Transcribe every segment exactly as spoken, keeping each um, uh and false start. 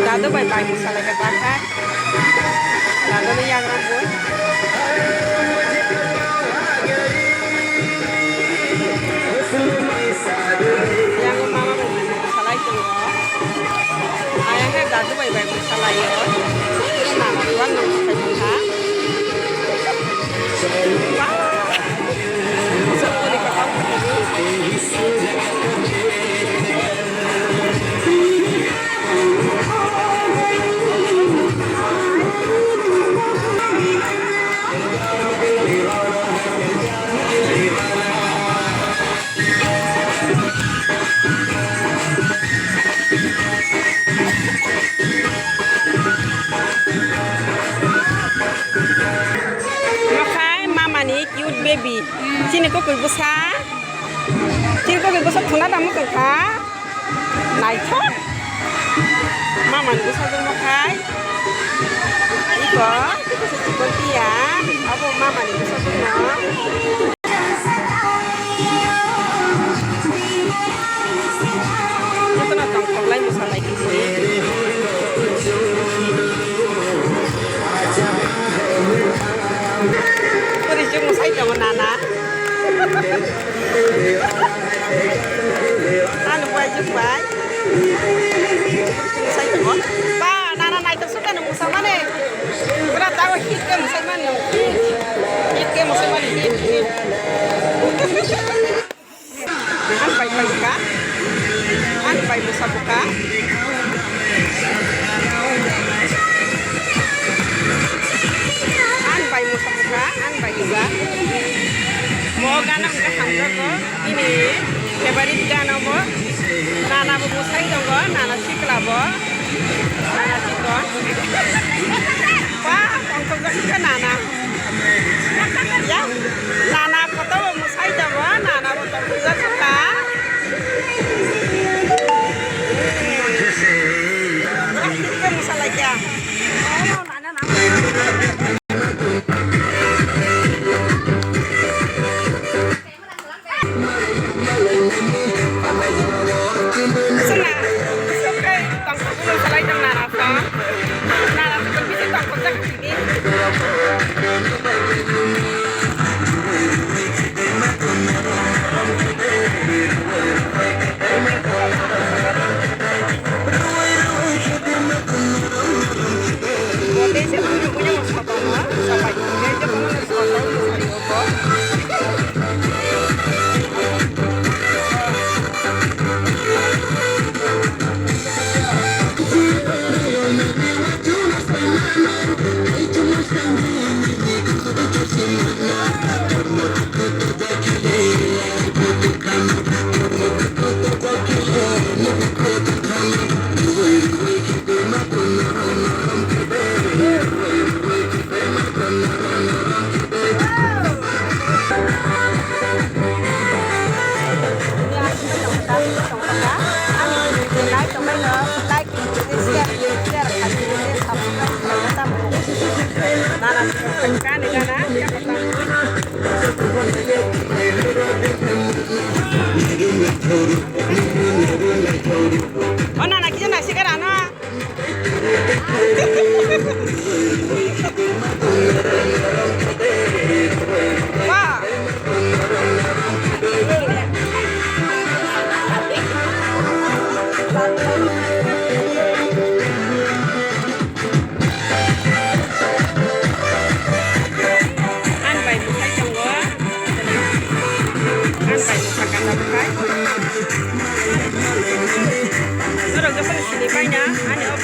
Dadu bai bai bwsa lai khe bakha. Dadu ni yagra bui. Yang mama bai bai bwsa lai tongo. Ayang khe dadu bai bai bwsa lai o. Nana tuan nang sapai tongkha. Nokhai mamani cute baby. Chini kokoi bwsa. Chini kokoi bwsa thuna damu tongkha. Naithok. Mamani bwsa dwngma khai. Iko, iko se chikon tiya. Abo mamani bwsa dwngma. Jotono tongthok lai mwsa lai khe se. Puri chuk mwsai tongo nana. Ano bai chuk bai. Mwsai tongo. Ba, nana naithok sukha no mwsa mani. Pura tawa hit khe mwsai mani. Hit khe mwsai mani, hit, hit. An bai bai ka. An bai mwsa bwkha. An bai mwsa bwkha. An bai bwkha. Mo gana wngkha hamjago. Bini favorite gana bo. Nana bo mwsai tongo. Nana sikla bo. Nana sikon. Ba, tongthokjak khe nana. Ya, nana kotor bo mwsai tongo, nana bo tongthokjak kha. Khe mwsa lai kha. Suna, sukai tongkol bulu salai tong nara sa. Nara sa bisi tongkol jak sini.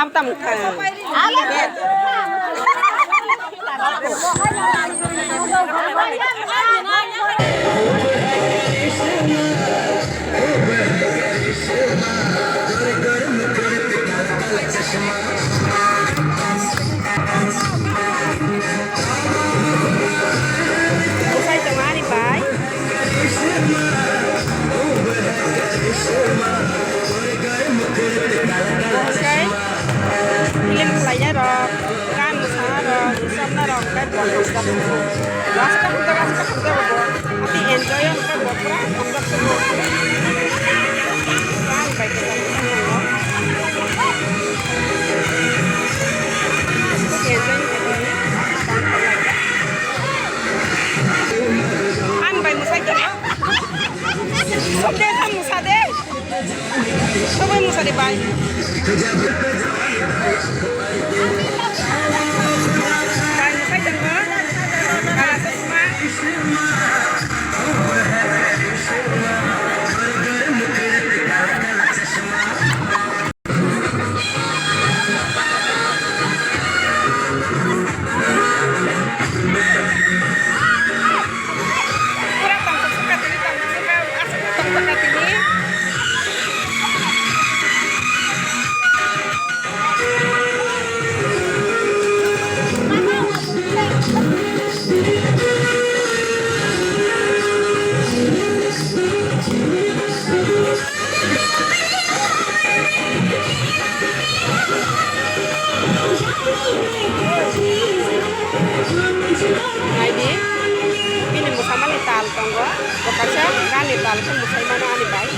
Ang tamo kha. Bwsai tongo ani bai. Bwsai film khlainai rok, gan mwsana rok, rwchapna rok, tei bo hamjak. Aswk hamjak, aswk hamjak bo. Ati enjoy o hwnkhe bo pura hamjak se bo. Gan bai kwchangma tongo. Ani bai mwsai tongma. Sob de ta mwsa de. Sobai mwsa de bai. Bai mwsai tongma. Kala chasma. Pura tongthok sukha tini, tongthok sukha, aswk tongthok kha tini. Naidi, bini mwsamani tal tongo, bo kaisa gani tal khe mwsai mano ani bai.